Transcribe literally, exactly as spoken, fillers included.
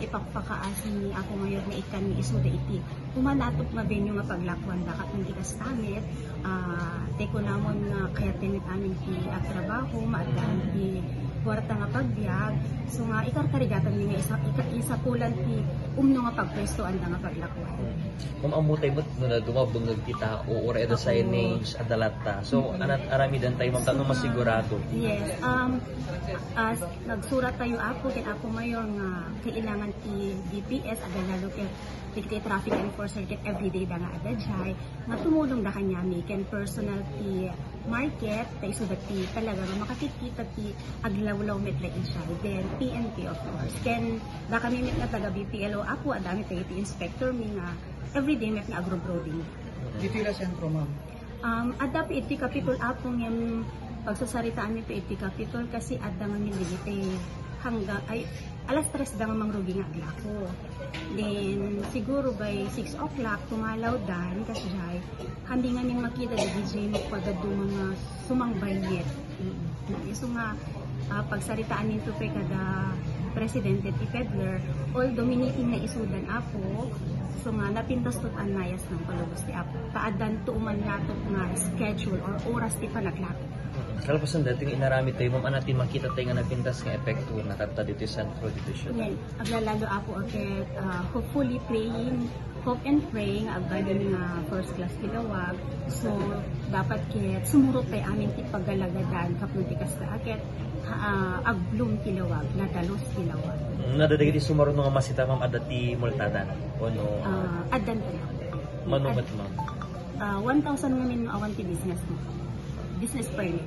Pakpakaasi ni Apo Mayor nga ikkan nga isuda iti umanatok nga venue nga paglakuanda ket no di kasta met, ah, ti kunamon nga kayat met amin ti agtrabaho, maaddaan ti kuarta nga pagbiag, so nga ikarkarigatan mi nga isa, ika-, isapulan ti umno nga pagpuestoanda nga paglakuan. Ma'am, ammo tayo met no naduma bengeg ti tao, uray adda signage, adda latta. So, anat aramidan tayo, ma'am, tapno masigurado. Yes, um, as nagsurat tayo, Apo, ken Apo Mayor nga kailangan ti D P S, adda lalo ket dagiti traffic enforcer ket everyday da nga adda jay, nga tumulongda kaniami ken personal ti market, ta isuda ti talaga nga makakitkita ti aglawlaw met la idiay. Then P N P, of course. Ken dakami met nga taga B P L O, Apo, adda met dagiti inspector mi nga everyday met nga agrobroding. Ditoy la sentro, ma'am? Um, adda pay iti Capitol, Apo, ngem pagsasaritaan mi pay iti Capitol kasi adda ngamin dagiti hangga, ay, alas tres da nga mangrugi nga aglako. Then, siguro by six o'clock, tumalaw dan, kasi jay, handi ngamin makita dagiti no padaduma nga sumangbay met. Mm. Isu nga, ah, pagsaritaan ninto pay kada presidente ti peddler, although miniting na isudan, Apo, so nga napintas to annayas ng palubos ti Apo. Ta addan to umanatok nga schedule or oras ti panaglato. Kalpasan dati nga inaramid tayo, ma'am, anat ti makita tayo nga napintas nga epekto na tatta dito sa San Frodo dito siya. Ngayon, aglalalo, Apo, ket, ah, hopefully praying, hope and praying, agbalin nga first class ti lawag. So, dapat ket sumurot tayo amin ti pagalagadan, kapno ti kasta ket, ah, agbloom ti lawag, nadalos ti lawag. Nadadagiti sumaruno nga masita, ma'am, adda ti multadan? O no? Ah, addan tayo. Mano met, ma'am? Ah, one thousand ngamin no awan ti business mo. Business permit.